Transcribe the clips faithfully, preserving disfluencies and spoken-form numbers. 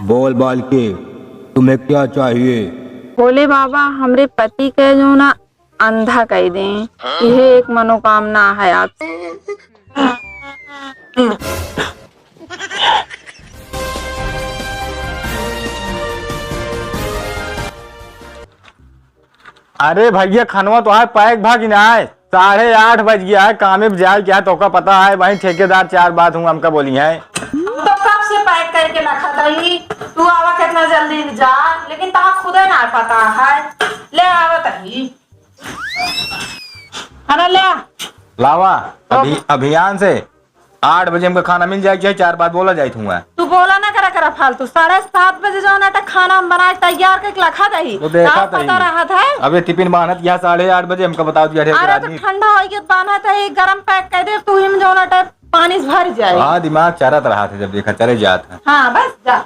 बोल बालके, तुम्हें क्या चाहिए? भोले बाबा, हमरे पति के जो ना अंधा कइ दें, यह एक मनोकामना है आपसे। अरे भइया, खनवा तोहार pack भा कि नाहीं? साढ़े आठ बज गया है, कामे पे जाए क्या, तोका पता है, वहीं ठेकेदार चार बात हुआ हमका बोली है। हम तो कब से pack करके रखत रही, तू आवा कितना जल्दी जा, लेकिन तहाँ खुदे ना पता है। ले आवत रही। अरे ले आ। लावा, अभी, ओके। अभियान से आठ बजे हमका खाना मिल जाए, चाहे चार बात बोला जाए हुआ। तू बोला ना करा, करा फालतू। साढ़े सात बजे जो ना, खाना हम बना के तैयार करके रखा दही। वो देखा तब पता रहा था। अबे टिफिन बांधत यहाँ साढ़े आठ बजे हमका बताओ दिया, अरे तो आदमी। ठंडा होइ गया, बांधत है, गरम pack कर दे, तू ही में जो ना टाइप पानी से भर जाए। हाँ, दिमाग चरत रहा था, जब देखा चले जात है। हाँ, बस जा।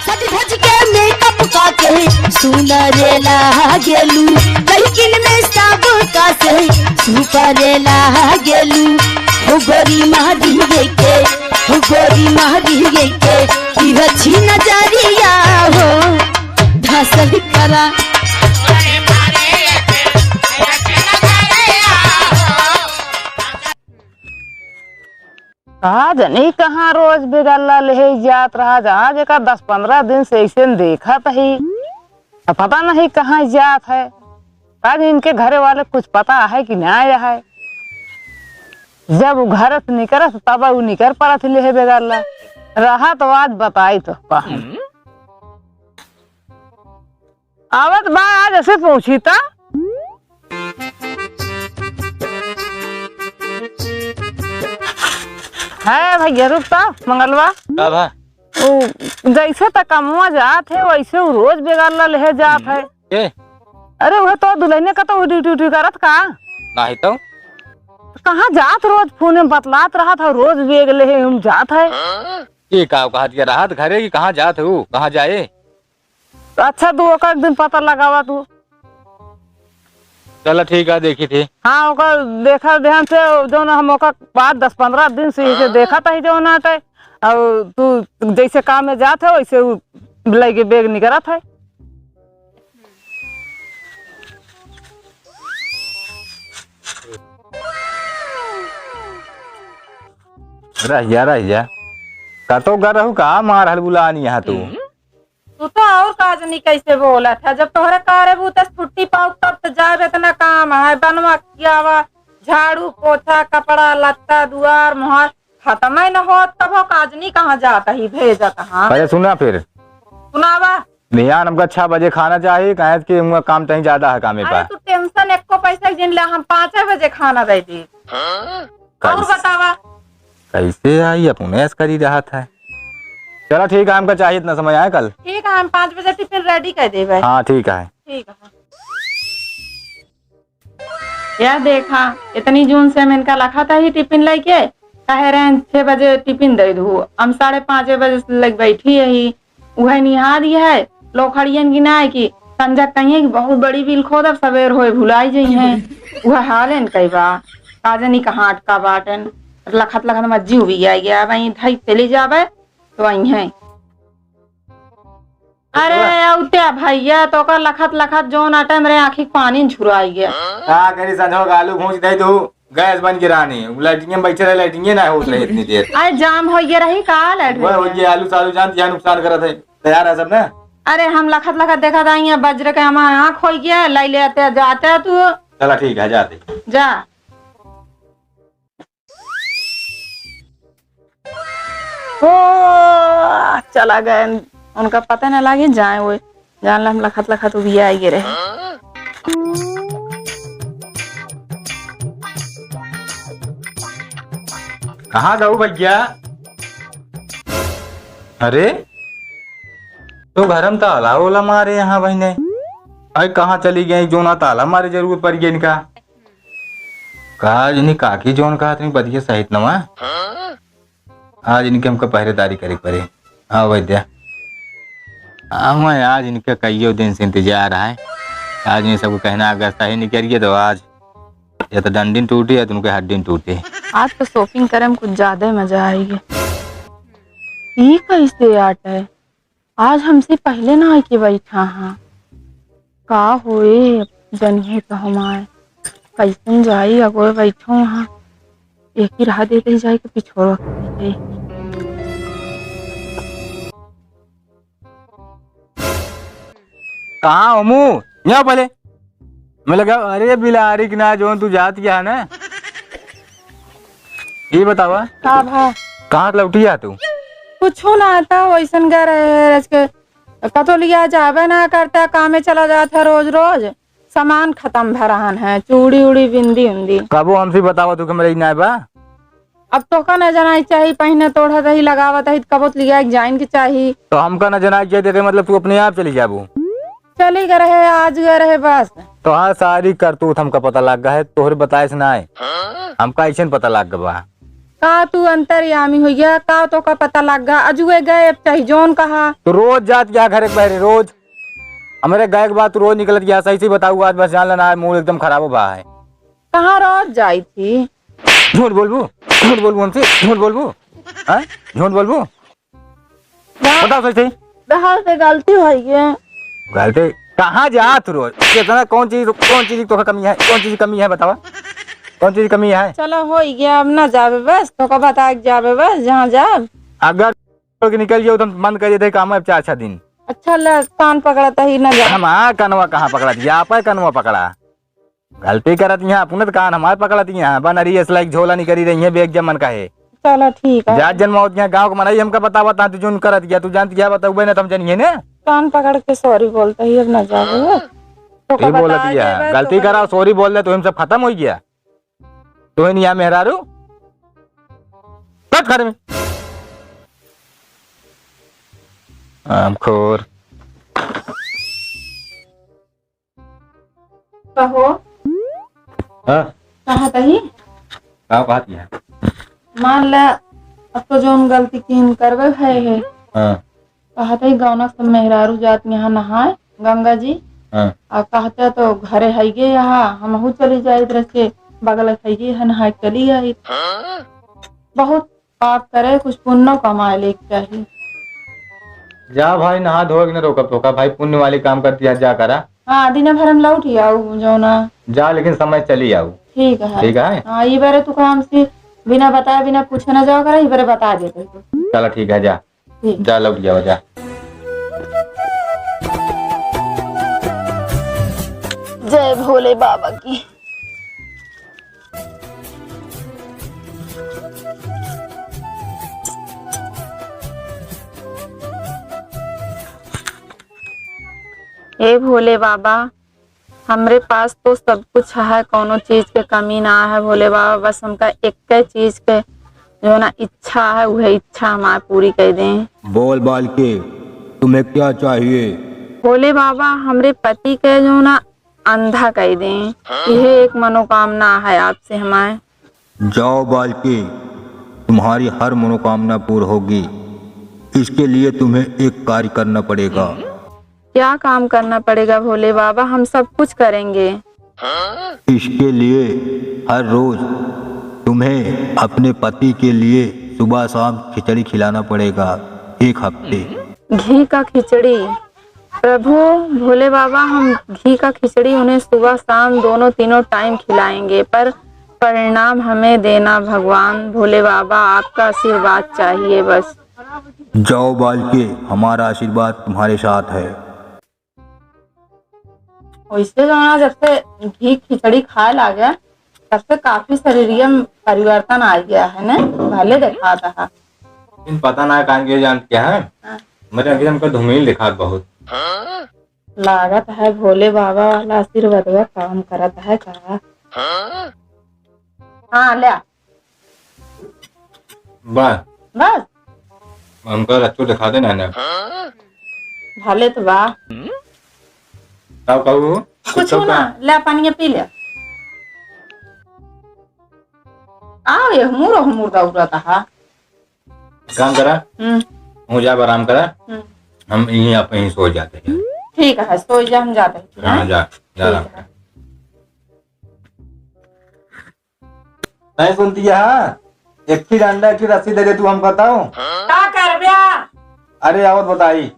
सज धज के makeup का के सुनर लागेलू, लड़किन में सब का से super लागेलू। हो गोरी मारी गे के, हो गोरी मारी गे के, तिरछी नजरिया हो धसल करा। का जनी कहाँ रोज बेगल्ला लेहे जात रहा, जहाँ जेका दस पन्द्रह दिन से ऐसे न देखत ही। अब पता नहीं कहाँ जात है। आज इनके घरे वाले कुछ पता है कि ना है। जब उ घर से निकरत तब उ निकर पड़त ही लेहे बेगल्ला। रहा तो आज बताई तो कहाँ। आवत बा, आज ऐसे पहुंची ता। है भइया, रुक ता, मंगलवा। का भा? उ, जैसे त कमवा जात है, वैसे उ रोज बेगल्ला लेहे जात है। के? अरे, उहे तो दुल्हनिया का तो ड्यूटी, ड्यूटी करत का? नाही तो। कहाँ जात, रोज फोन में बतलात रहत है, रोज बेग लेहे हम जात है। ये का कहत के रहत घरे कि कहाँ जात है उ? कहाँ जाए? अच्छा, तू ओकर एक दिन पता लगावा तू। चला ठीक है, देखी थी। हाँ, ओकर देखा ध्यान से, जौन हम ओकर बाद दस पन्द्रह दिन से इसे देखत ही जौन आटे, और तू जैसे काम में जात है, वैसे उ लइके बेग निकरत है। रह जा, रह जा। कतो गर रहू का मार हलबुलानी यहाँ तू? तू तो और का जनी कैसे बोलत है, जब तोहरे कारे बूते से छुट्टी पाऊ तब तो जाब, इतना काम है, बनवा खियावा, झाड़ू पोछा, कपड़ा लत्ता, दुआर मोहार खत्म ही न होत, तब हो का जनी कहाँ जात ही भेजत हाँ। अरे सुना फिर। सुनावा। नियान हमका छह बजे खाना चाहिए, काहे कि हमका काम तहीं ज्यादा है कामे अरे पा। तू tension एको पैसा जिन ले, हम पाँचे बजे खाना दे दी। और कैसे? बतावा। कैसे आई, अपने ऐस करी रहत है। चला ठीक है, हमका चाहिए इतना समय आए कल। ठीक है, हम पाँच बजे टिफिन ready कर देबे। हाँ, ठीक है। ठीक है। या देखा, इतनी जून से हम इनका लखत ही टिफिन लइके, कहे रहे छह बजे टिफिन दे दू। हम साढ़े पाँच बजे से लग बैठी ही, उहे निहार ही है, लोखड़ियन की ना है कि संझा कहिए कि बहुत बड़ी बिल खोदब, सबेर होए भुलाई जइहैं। उहे हाल है इनका बा, का जनी कहाँ अटका बाटेन। लखत लखत मज्जी उबी गया, गया, वहीं धई चली जाबे, तो वहीं है। अरे, औत्या भइया, तोका लखत लखत जौन आटे मेरे आँखी के पानी झुराई गया। का करी, संझो का आलू भूंज दे दू, गैस बन के रानी, उ लैट्रिन में बैठे रहे, लैट्रिन ना होत रहे इतनी देर। अरे, जाम हो गया रही का लैट्रिन वह हो में? गया, आलू सालू जान दिया नुकसान करत है, तैयार है सब ना? अरे, हम लखत लखत देखत आई, बज्र के हमार आँख हो गया, लाई ले आते जाते तू। चला ठीक है, जाते। जा। ओ, चला गए, उनका पता न लागे, जाए वो, जान ला हम लखत लखत उबिया आइए रहे। कहाँ गऊ भइया? अरे, तो घर में ताला ओला मारे यहाँ बहिने। अरे, कहाँ चली गई? जो ना ताला मारे जरूरत पड़ गई इनका। का आज इन्हीं काकी जौन कहत रही बतिया सहित नवा। आज इनके हमका पहरेदारी करे पड़े। हाँ वैद्या, हाँ, मैं आज इनके कईयो दिन से इंतजार है। आज इन्हीं सबको कहना अगस्त ही निकल गया तो आज या तो डंडिन टूटी या तो उनके हड्डिन टूटी। आज तो shopping करे में कुछ ज्यादा मजा आएगी। ई कैसे आट है? आज हमसे पहले ना आके बैठा हाँ। का होए, जनिए तो हमार कैसन जाई, अगोए बैठो हाँ। एक ही राह देते ही जाए के पिछोड़। कहाँ हो मुँह? यहाँ पहले। मैं लगा, अरे बिलारी के ना जोन तू जात क्या है ना? ये बतावा। का भा? कहाँ लौटी आ तू? कुछो ना आता, वैसन गा रहे हैं आज के। कतो लिया जाबे ना करता, कामे चला जात है रोज रोज। सामान खतम भरान है, चूड़ी उड़ी, बिंदी उंदी। कबो हमसे बतावा तू के मेरे ना बा? अब तोका न जनाई चाही, पहिने तोड़त ही, लगावत ही, त कबो त लिया के जाइन के चाही। तो हमका न जनाई चाही, देखे मतलब तू अपने आप चली जाबू। चली गए रहे, आज गए रहे बस। तोहार सारी करतूत हमका पता लग गया है, तोहरे बताए से ना है। हमका ऐसे न पता लग गवा। का तू अंतर्यामी हो गया, का तोका पता लग गया? अजुए गए, अब चाही जोन कहा। तू रोज जात क्या घर एक बहरे, रोज? हमरे गए के बाद तू रोज निकलत गया, सही से बताऊ, आज बस जान लेना है, मूड एकदम खराब हो बा है। कहाँ रोज जाई थी? झूठ बोलबू, झूठ बोलबू हमसे, झूठ बोलबू, हैं? झूठ बोलबू? ना। बताओ सही सही। बहार से गलती हो गई। गलती? कहाँ जात रोज? कितना, कौन चीज, कौन चीज की तोका कमी है? कौन चीज की कमी है बतावा? कौन चीज की कमी है? चलो हो ही गया, अब ना जाबे बस, तोका बता के जाबे बस, जहाँ जाब। अगर निकल जाओ तो हम बंद कर देते काम अब चार छह दिन। अच्छा ले, कान पकड़ता ही ना जा। हमार कनवा कहाँ पकड़त? यहाँ पर कनवा पकड़ा। गलती करत यहाँ, अपने तो कान हमार पकड़त यहाँ। बनरी अस लाइक झोला निकरी रही है, बेग जमन का है। चलो ठीक है। जात जन्म होत यहाँ गाँव के मनई हमका बतावत, तू जोन करत गया, तू जानत गया, बताऊ बे ना, तो हम जनिए ना। कान पकड़ के sorry बोलता ही, अब ना जाओ। तो ये का बोलत बता गया, दे बे, गलती तो करा, sorry बोल दे, तो हम सब खत्म हो गया। तो ही नहीं आ मेहरारू। कट घर में। आमखोर। कहो। हाँ। कहा तही? का बात है? मान ला, अब तो जोन गलती किन करबे है, है। हाँ। कहा तही गौना से मेहरारू जात यहाँ नहाए, गंगा जी। हाँ। आ कहते तो घरे है गे यहाँ, हमहू चली जाए इधर से, बगल है गे है, नहाए चली आई। बहुत पाप करे, कुछ पुण्य कमाए लेके चाही। जा भाई, नहा धोए के न रोकब तोका भाई, पुण्य वाली काम करती है, जा करा। हाँ, दिन भर हम लौट ही आऊ, जो ना। जा, लेकिन समय चली आऊ। ठीक है। ठीक है। हाँ, ये बारे तू काम से बिना बताए, बिना पूछे ना जाओ करा, ये बारे बता देते हैं। चला ठीक है, जा। ठीक। जा, लौट जाओ, जा। जय भोले बाबा की। हे भोले बाबा, हमरे पास तो सब कुछ है, कौनो चीज के कमी ना है भोले बाबा, बस हमका एक चीज के जो ना इच्छा है, वह इच्छा हमार पूरी कर दें। बोल बालके, तुम्हें क्या चाहिए? भोले बाबा, हमरे पति के जो ना अंधा कर दें, यह एक मनोकामना है आपसे हमारे। जाओ बालके, तुम्हारी हर मनोकामना पूर्ण होगी। इसके लिए तुम्हें एक कार्य करना पड़ेगा। क्या काम करना पड़ेगा भोले बाबा? हम सब कुछ करेंगे। इसके लिए हर रोज तुम्हें अपने पति के लिए सुबह शाम खिचड़ी खिलाना पड़ेगा, एक हफ्ते। घी का खिचड़ी? प्रभु भोले बाबा, हम घी का खिचड़ी उन्हें सुबह शाम दोनों तीनों time खिलाएंगे, पर परिणाम हमें देना भगवान। भोले बाबा, आपका आशीर्वाद चाहिए बस। जाओ बालके, हमारा आशीर्वाद तुम्हारे साथ है। वैसे जाना, जब से घी खिचड़ी खाए लागे, तब से काफी शरीरिया में परिवर्तन आ गया है ने, भले देखात है। लेकिन पता ना कान के जान क्या है, हाँ। मेरे आगे हमको धुमिल दिखात बहुत। लागत है भोले बाबा वाला आशीर्वादवा काम करत है का? हाँ, ले आ। बस। बस? हमका रच्चो दिखा देना है ना। भले तो बा। तब कहू? कुछ कुछ ना, का? ले पानी पी ले। आओ ये हमूर, हमूर दौड़त हा। काम करा। हम्म। हूँ जा, आराम करा। हम्म। हम यहीं, आप यहीं सो जाते हैं। ठीक है, सो जा, हम जाते हैं। हाँ, जा, जा ठीक आराम है। कर। नहीं सुनती है, हाँ? एक ही डंडा, एक ही रस्सी दे दे तू हमका तउ। का करब्या? अरे आवत बताई,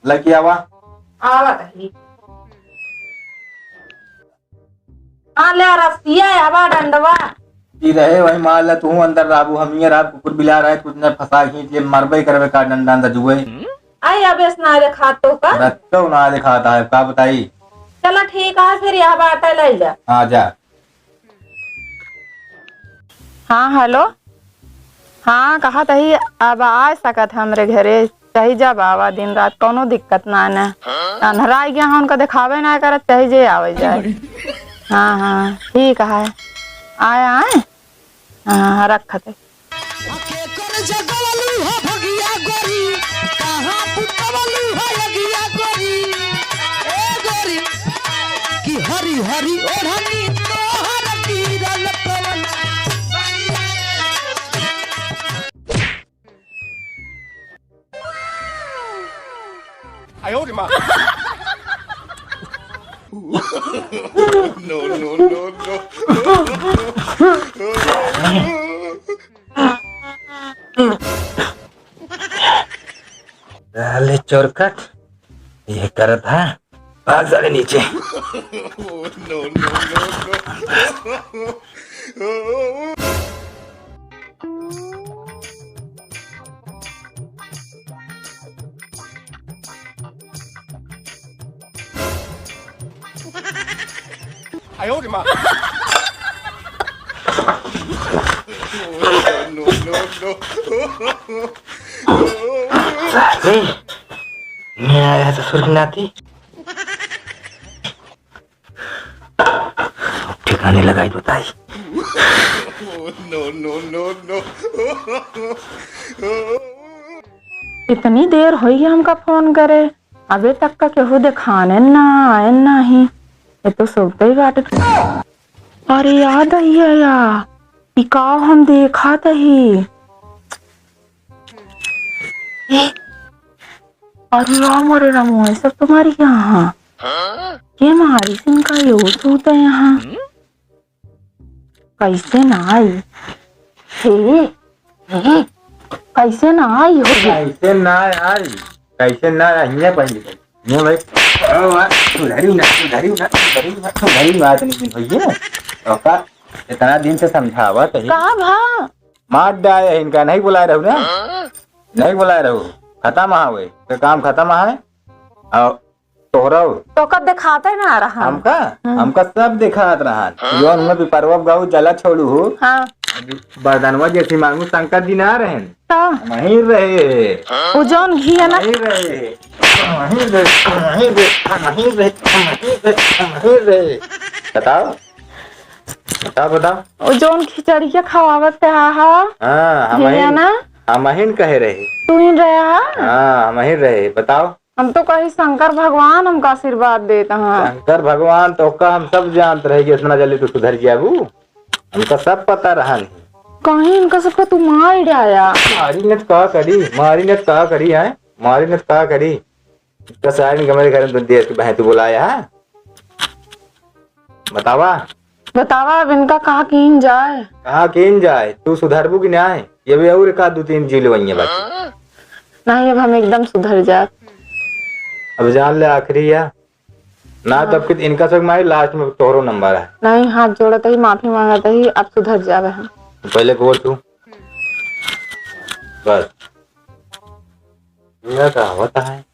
लइके आवा। आवत ही। हाँ, ले रस्सिया, आवा डंडवा। ई रहे वही मार ले, तू अंदर रहबू, हम ये रहब, कुकुर बिलार है, कुछ न फंसा खींच ले, मरबे करबे का डंडा अंदर जुए। आई, अब इस ना दिखात तो का? रत्तो ना दिखाता है, का बताई? चला ठीक है, फिर यह बात है, ले जा। हाँ, जा। हाँ, हेलो। हाँ, कहत ही, अब आ सकत हमरे घरे, चाहे जब आवा, दिन रात कौनो दिक्कत ना न। अंधरा गया है, उनका देखावे ना करत, चाहे जे आवे जाए। हाँ, हाँ, ठीक है, आए, आए। हाँ, हाँ, रखत है। केकर जगवलू हो भगिया गोरी, कहाँ पुतवलू हो अगिया गोरी, ए गोरी, कि हरी हरी ओढ़नी तोहर गिरल पवन। No, no, no, no। साले चोरकट, ये करत है, भाग साले नीचे। No, no, no, no। साले, मैं आया ससुर की नाती। ठिकाने लगाई बताई। No, no, no, no। इतनी देर होई है हमका फोन करे, अबे तक का केहू देखाने ना आए नाही। ये तो सोते ही बाटे। अरे याद आई है या, ई का हम देखा तही। ए, अरे राम, अरे राम, वो सब तुम्हारी यहाँ। के मारी सिंह का यो सूत है यहाँ। कैसे ना आई? हे, हे, कैसे ना आई हो गई? कैसे ना आई? कैसे ना आई? ये भाई, ये भाई, ओ, आ, सुधरी ना, सुधरी ना, सुधरी ना, सुधरी बात नहीं भैया। ओका इतना दिन से समझावा तो ही। का भा? मार डाए इनका, नहीं बुलाए रहू ना? नहीं बुलाए रहू। खत्म आवे, तो काम खत्म आवे। और तोहरा तो कब दिखाते ना रहा? हमका? हम्म। हमका सब दिखात रहा। जौन हुआ पिपरवा गाँव जला छोड़ू हो। हाँ। बरदनवा जैसी मांगू शंकर जी ना रहन। तो? वहीं रहे। वो जौन घी है ना? वहीं रहे। वहीं रहे, वहीं रहे, वहीं रहे, वहीं रहे, वहीं रहे। बताओ। बताओ, बताओ। वो जौन खिचड़िया खवावत रहा हा, हाँ, हम घी है ही, ना? हम ही न कहे रहे। तू ही रहे हा? हाँ, हम ही रहे। बताओ। हम तो कही शंकर भगवान हमका आशीर्वाद देत हैं। शंकर भगवान तो का हम सब जानत रहे कि इतना जल्दी तू सुधर जाबू। हमका सब पता रहा नहीं। कहीं इनका सबका तू मार डाया। मारी न त का करी, मारी न त का करी, हैं? मारी न त का करी? इनका सारी के हमारे घर में देश के बहन तू बुलाया है? बतावा। बतावा, अब इनका कहाँ कीन जाए? कहाँ कीन जाए? तू सुधरबू कि नाय? ये भी और का दो तीन जी लेवइये बाकी। नहीं, अब हम एकदम सुधर जाए। अब जान ले आखिरी है। ना, हाँ। तब कि इनका सब मारी last में तोहरो नंबर है। नहीं, हाथ जोड़त ही, माफी मांगत ही, अब सुधर जावे हम। पहले बोल तू। बस। ये का होता है?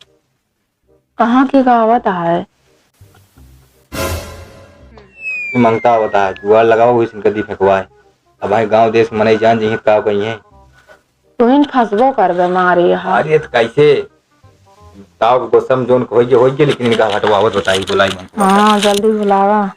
कहाँ के कहावत है? तू मंगता होता है, जुआर लगाओ, वही सिंह कदी फेंकवाए। अब भाई गांव देश मनई जान जइहें, का कहिए? तुहिन फंसबो करबे मारी हा। अरे तो कैसे? ताव के गोसम जोन के होइए, होइए, लेकिन इनका हटवावत बताई, बुलाई मन। हाँ, जल्दी बुलावा।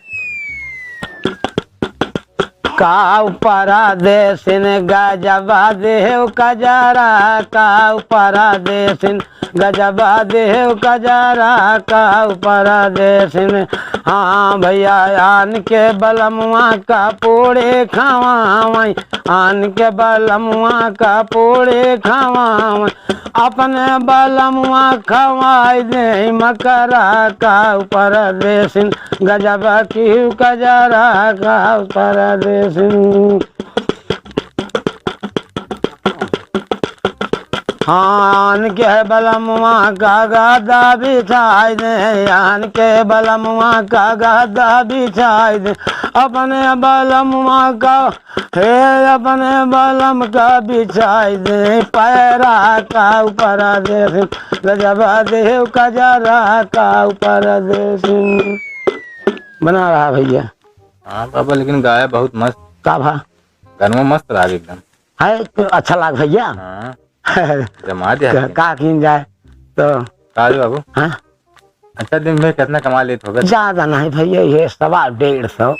काव परदेसिन गजबा देव कजरा, काव परदेसिन गजबा देव कजरा, काव परदेसिन। हाँ भैया, आन के बलमुआ का पूड़े खवावई, आन के बलमुआ का पूड़े खवावई। अपने बलमुआ खवाई दे मकरा का परदेसिन, गजब की कजरा का परदेसिन। आन के बलमुआ का गद्दा बिछाई दे, आन के बलमुआ का गद्दा बिछाई दे, अपने बलमुआ का हे अपने बलम का बिछाई दे, पैरा का ऊपर देसिन, गजब देव कजरा का ऊपर देसिन। बना रहा भैया। हाँ बाबा, लेकिन गाया बहुत मस्त। का भा? गानवा मस्त लाग एकदम। है तो अच्छा लाग भैया। हाँ। जमा दे का, आके। का कीन जाए तो? का रे बाबू? हाँ? अच्छा, दिन में कितना कमा लेत होबे? ज्यादा नहीं भैया, ये सवा डेढ़ सौ।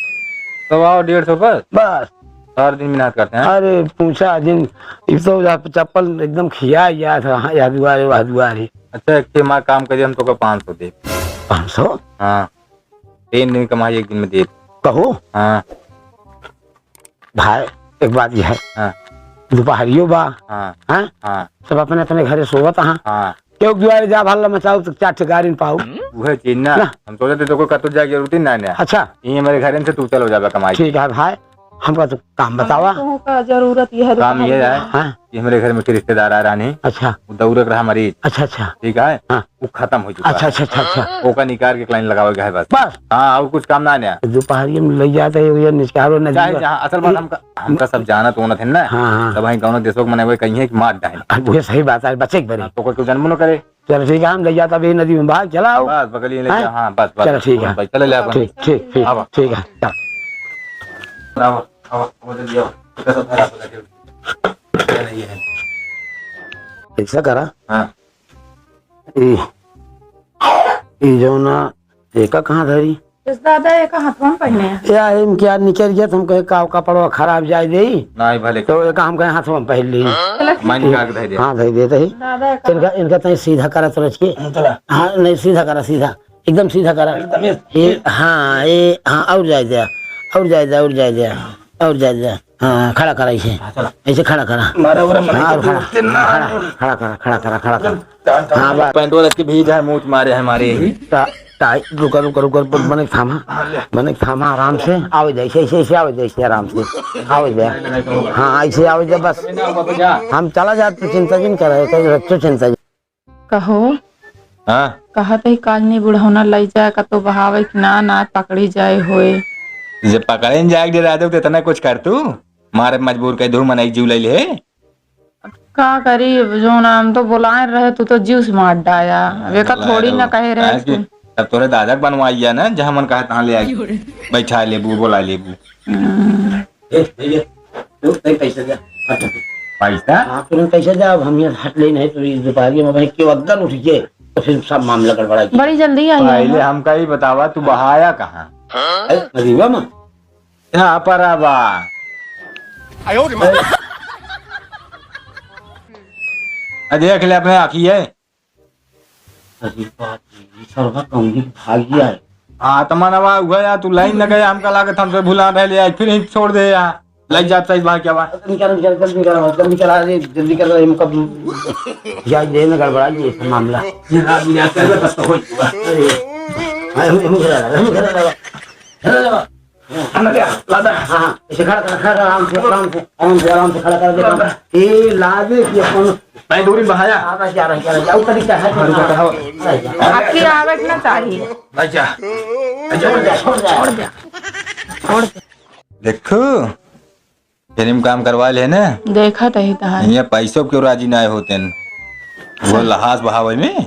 सवा डेढ़ सौ बस? बस। सारा दिन मेहनत करते हैं? अरे पूछा जिन, इब तो जा चप्पल एकदम खिया गया था, हाँ, यह दुआरे, वह दुआरे। अच्छा, एक ठे माँ काम करिए, हम तो का पाँच सौ दे। पाँच सौ? हाँ, तीन दिन कमाई एक दिन में दे। कहो? हाँ। भाई, एक बात ये है। हाँ। दोपहरियो बा। हाँ। हाँ? हाँ। सब अपने अपने घरे सोवत हाँ। हाँ। क्यों दुआरे जा भल्ला मचाऊ तो चार ठे गारिन पाऊ। उहे चीज ना। ना। हम सोचे थे तो कोई कतो जाए जरूरत ही ना है। अच्छा। यही हमारे घर से तू चलो जाबे कमाई। ठीक है भाई, हमका तो काम बतावा। हमको का जरूरत ये है काम ये है हाँ। कि हमारे घर में एक रिश्तेदार आ रहा नहीं। अच्छा। वो दौरे के रहा मरीज। अच्छा, अच्छा। ठीक है। हाँ। वो खत्म हो चुका अच्छा, है। अच्छा, अच्छा, अच्छा। ओका निकाल के क्लाइन लगावे के है बस। बस? हाँ, और कुछ काम ना आने। दोपहरिया में ले जाते हैं, ये निस्कारो नदी चाहे पर। जहाँ, असल बात ये हमका, हमका सब जानत ओनत है ना। हाँ, हाँ। तब हम कौनो देशों के मने हुए कहीं है कि मार डाइन। अब वो सही बात है, बचे के बरे। हाँ, तो कोई कुछ जन्म न करे। चलो ठीक है, हम ले जाता भी नदी में बाहर, चलाओ। बस, बगल ही ले हैं? जा, हाँ, बस, बस। चलो ठीक है। बस, चले ले अपन। ठीक, ठीक, ठीक, आवा। ठीक है, चल। आवा, आवा, आवा, जल्दी आवा। कैसा था आपका लगे? क्या नहीं है? ऐसा करा? हाँ। ई, ई जौना, एका कहाँ धरी? इस दादा, एका हथवा में पहने हैं। या, इम क्या निकल गया, तुम कहे का कपड़वा खराब जाए देई? नहीं भले। तो एका हम कहे हाथवा में पहन ली। चलो, ठीक। मैं निकाल के धर दिया। हाँ, धर देते ही। दादा, एका इनका, इनका तनी सीधा करा तो रच के। हाँ, चला। हाँ, नहीं, सीधा करा, सीधा। एकदम सीधा करा। एकदम ये, ये, हाँ, ये, हाँ, और जाए दिया। और जाए दिया, और जाए दिया। और जाए दिया। हाँ, खड़ा करा इसे। हाँ, चला। इसे खड़ा करा। मारा ओरा मरे हाँ, और के खड़ा। दोस्ते ना। खड़ा, खड़ा करा, खड़ा करा, खड़ा करा। हाँ, बस। पैंटवा रख के भीज है, मूत मारे है हमारे ही। टा-, टाई, रुका, रुका, रुका, रुका, बने थामा। हाँ, ले। बने थामा, आराम से। आवे जाए, ऐसे, ऐसे, ऐसे आवे जाए, ऐसे आराम से। आवे जाए। हाँ, ऐसे आवे जाए, बस। हम चला जात, तू चिंता जिन करे, तू चिंता जिन। कहो। हाँ। कहत ही काजनी बुढ़ौना लई जाए, कतो बहावे कि ना, ना पकड़ी जाए होए। जे पकड़े न जाए के डरा दे, तो इतना कुछ कर तू। मारे मजबूर कर दू, मनई जीव ले ले। का करी, अब जौन हम तो बोलाए रहे, तू तो जीव से मार डाया। अब एका बोलाए थोड़ी ना रहो। कहे रहे काहे कि तू। तब तोरे दादा के बनवाइया ना, जहाँ मन कहा तहाँ ले आई। बैठा लेबू, बोला लेबू। हम्म। ए, ए, ए, तू, तू पैसा दे। हट। पैसा? हाँ, तुरंत पैसा दे, अब हम यहाँ हट ले नहीं, तो इस व्यापारी में भाई क्यों अग्गल उठ गए, तो फिर सब मामला गड़बड़ा गया। बड़ी जल्दी आई है पहले ना? हमका ही बतावा, तू बहाया कहाँ? ए, अजीबा में। यहाँ पर आवा। आयो रे माँ। आ देख ले अपने आँखी है। अरे बाप रे, ई सरवा कौनी भाग गया है। हाँ, तो मनवा हुआ यार, तू लाइन न गया, हमका लागत हमसे भुला रहे ले, आज फिर ही छोड़ दे यार। लग जाता इस बार क्या बात? निकाल, निकाल, जल्दी निकाल, जल्दी निकाल, अरे, जल्दी कर, हमका जाए दे ना, गड़बड़ा ये सब मामला। ये रात में जाते हैं, बस तो हो ही हुआ। अरे, हाँ, हम, हम करा रहा, हम करा रहा। चलो, चलो। हाँ, ला दे। हाँ, हाँ, इसे खड़ा कर, खड़ा कर, आराम से, आराम से, आराम से, आराम से खड़ा कर दे। ए, लादे कि अपन मैं दूरी बहाया। हाँ, बस जा रहा है, जा रहा है। ऊपर ही क्या है? हाँ, रुको, रुको। आपकी आवे के ना चाहिए। अच्छा। अच्छा, छोड़ दे, छोड़ दे। छोड़ दे। छोड़ दे। देखो, फिल्म काम करवा ले ना। देखा तही तहार। ये पैसों के राजी ना होते हैं। वो लहास बहावे में,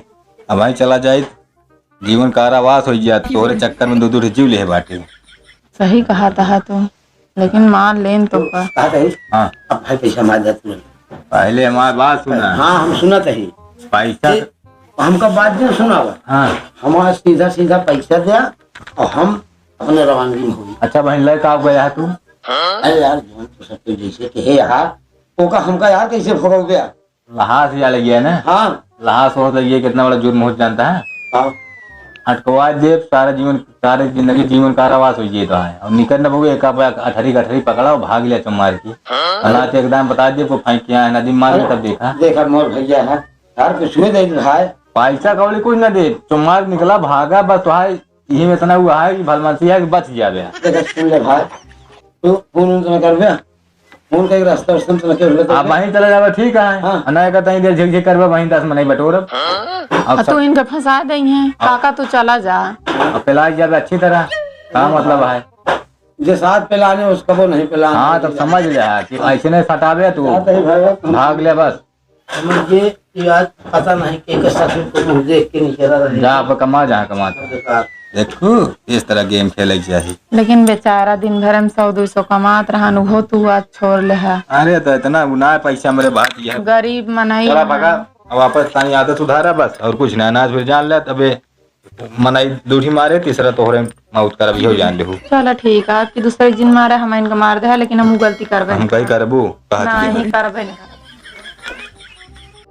अब वहीं चला जाए। जीवन कारावास हो गया, तोहरे चक्कर में दो दो ठे जीव ले बाटे। सही कहा तहा तू, लेकिन मार लेन तो का। कहा तही? हाँ। अब भाई पैसा मार दे तू। पहले हमार बात सुना। हाँ, हम सुना तही। पैसा ए, हमका बात जो सुनावा। हाँ। हमारा सीधा सीधा पैसा दे और हम अपने रवानगी में होई। अच्छा बहन, लड़का आ गया है तू? अरे यार, जीवन तो सब कुछ जैसे के है यार, ओका हमका यार कैसे भोगोगे यार? लहास या लगिया ना? हाँ। लहास होत लगिया, कितना बड़ा जुर्म हो जानता है? हाँ। अटकवा दे, सारा जीवन, सारी जिंदगी जीवन कारावास हो जाए तो है। और निकल न भोगे, एक आप अठरी गठरी पकड़ा और भाग लिया चुम मार के। हाँ। और ना तो एकदम बता दे, को फेंक के आए, नदी में मार के तब देखा। देखा मोर भैया है, यार, कुछ हुए दे भाई। पैसा कौड़ी कुछ ना दे, तुम्हार निकला भागा, बस तोहार यही में इतना हुआ है कि भलमनसी है कि बच जाबे। देख, सुन ले भाई, तू फोन उन समय करबे, फोन का एक रास्ता उस समय के आप वहीं चला जाबे, ठीक है। हाँ। ना का तहीं देर झिक झिक करबे, वहीं दस मनई बटोरब। अब अब तू सब इनका फंसा दे हैं, अब काका तू चला जा। अब पिलाई जाबे अच्छी तरह, का मतलब है? जे साथ पिलाने उसका वो नहीं पिलाने हाँ, तब समझ ले कि ऐसे नहीं सताबे तू। जाते ही भाई, भाग ले बस। समझिए कि आज पता नहीं के के ससुर को मुंह देख के निकला रहे। जा, अब कमा, जहाँ कमा। बेकार। देखू, इस तरह गेम खेले के चाही। लेकिन बेचारा दिन भर में सौ दो सौ कमात रहन, उहो तू आज छोड़ ले है। अरे, तो इतना गुनाह पैसा मेरे बात यह है। गरीब मनई चला है। भगा, अब वापस तानी आदत सुधारा बस, और कुछ ना, अनाज फिर जान ले, तबे मनई दूठी मारे, तीसरा तोहरे मौत करब, इहो जान लेहू। चला ठीक है, आपकी दूसरे जिन मारे, हम इनका मार दे है, लेकिन हम उ गलती करबे हम नहीं कहीं करब। करबू, कहत ना, के ही है। करबे नहीं।